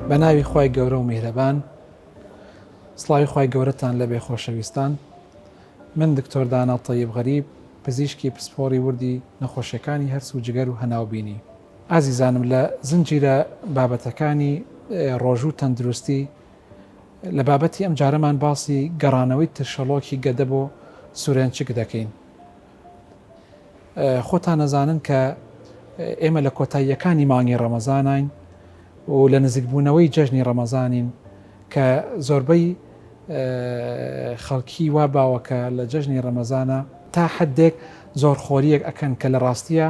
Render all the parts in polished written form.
بە ناوی خوای گەورە و میهرەبان سڵاوی خوای گەورەتان لەبێ خۆشەویستان من دکتۆر دانا تەیب غەریب پزیشکی پسپۆڕی وردی نەخۆشیەکانی هەرس و جگەر و هەناو بینی. ئازیزانم لە زنجیرە بابەتەکانی ڕۆژوو تەندروستی لە بابەتی ئەم جارەمان باسی گەڕانەوەی ترشەڵۆکی گەدە بۆ سورێنچک دەکەین. خۆتان ئەزانن کە ئێمە لە کۆتاییەکانی مانگی ڕەمەزانین و لە نزیکبوونەوەی جەژنی ڕەمەزانین کە زۆربەی خەڵکی وا باوە کە لە جەژنی ڕەمەزانە تا حدێک زۆر خۆریەک ئەکەن کە لە ڕاستیە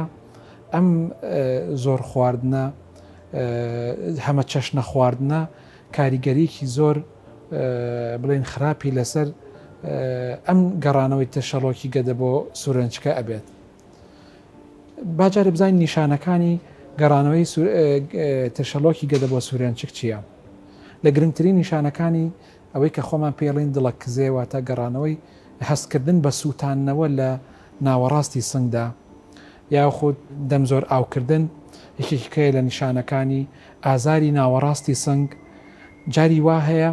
ئەم زۆر خواردنە هەمە چەشنە خواردنە کاریگەریکی زۆر بڵێن خراپی لەسەر ئەم گەڕانەوەی ترشەڵۆکی گەدە بۆ سورێنچکە ئەبێت. با جارێ بزانین نیشانەکانی گەڕانەوەی ترشەڵۆکی گەدە بۆ سورێنچک چییە؟ لە گرنگترین نیشانەکانی ئەوەی کە خۆمان پێڵین دڵە کزێ واتە گەڕانەوەی هەستکردن بە سووتاندنەوە لە ناوەڕاستی سنگدا یاخود دەم زۆر ئاوکردن یەکێکیکەیە لە نیشانەکانی ئازاری ناوەڕاستی سنگ، جاری وا هەیە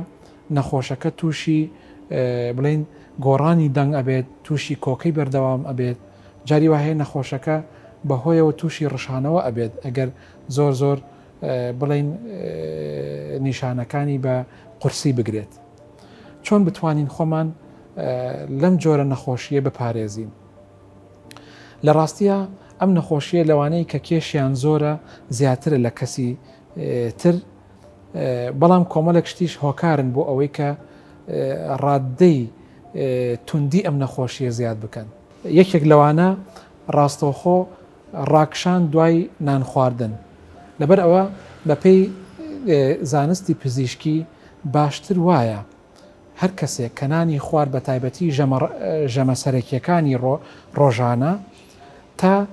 نەخۆشەکە تووشی بڵێین گۆڕانی دەنگ ئەبێت، تووشی کۆکەی بەردەوام ئەبێت، جاری وا هەیە نەخۆشەکە بەهۆیەوە تووشی ڕشانەوە ئەبێت ئەگەر زۆر زۆر بڵێین نیشانەکانی بە قورسی بگرێت. چۆن بتوانین خۆمان لەم جۆرە نەخۆشییە بپارێزین؟ لە ڕاستیا ئەم نەخۆشییە لەوانەی کە کێشیان زۆرە زیاترە لە کەسی تر، بەڵام کۆمەڵێک شتیش هۆکارن بۆ ئەوەی کە ڕاددەی توندی ئەم نەخۆشییە زیاد بکەن. یەکێک لەوانە ڕاستەوخۆ ڕاکشان دوای نان خواردن، لەبەر ئەوە بەپێی زانستی پزیشکی باشتر وایە هەر کەسێک کە نانی خوارد بە تایبەتی ژەمە سەرەکیەکانی ڕۆژانە تا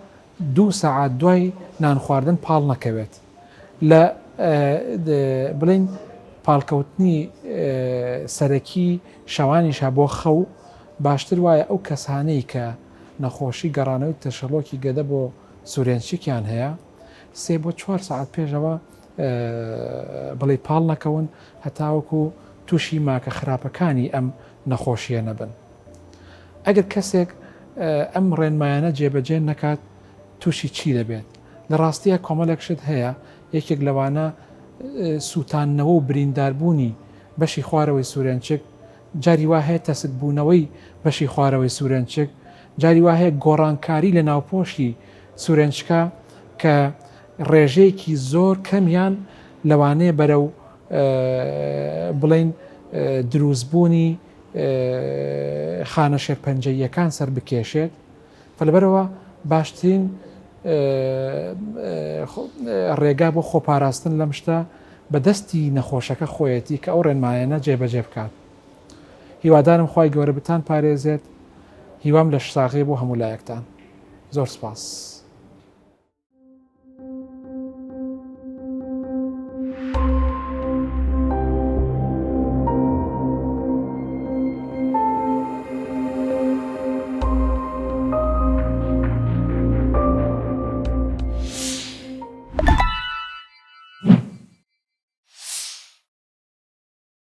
دوو سەعات دوای نان خواردن پاڵ نەکەوێت لە بڵێین پاڵکەوتنی سەرەکی شەوانیشە بۆ خەو باشتر وایە ئەو کەسانەی کە نەخۆشی گەڕانەوەی ترشەڵۆکی گەدە بۆ سورێنچکیان هەیە سێ بۆ چوار سەعات پێشەوە بڵێی پاڵ نەکەون هەتاوەکو تووشی ماکە خراپەکانی ئەم نەخۆشیە نەبن. ئەگەر کەسێک ئەم ڕێنمایانە جێبەجێ نەکات تووشی چی دەبێت؟ لە ڕاستیە کۆمەڵێک شت هەیە یەکێک لەوانە سووتاندنەوە و برینداربوونی بەشی خوارەوەی سورێنچک، جاری وا هەیە تەسکبوونەوەی بەشی خوارەوەی سورێنچک، جاری وا هەیە گۆڕانکاری لە ناوپۆشی سورێنچکە کە ڕێژەیەکی زۆر کەمیان لەوانەیە بەرەو بڵێین دروستبوونی خانە شێرپەنجەییەکان سەر بکێشێت فلەبەرەوە باشترین ڕێگا بۆ خۆپاراستن لەم شتە بە دەستی نەخۆشەکە خۆیەتی کە ئەو ڕێنمایانە جێبەجێ بکات هیوادارم خوای گەورە بتان پارێزێت هیوام لەشساغی بۆ هەموو لایەکتان زۆر سپاس.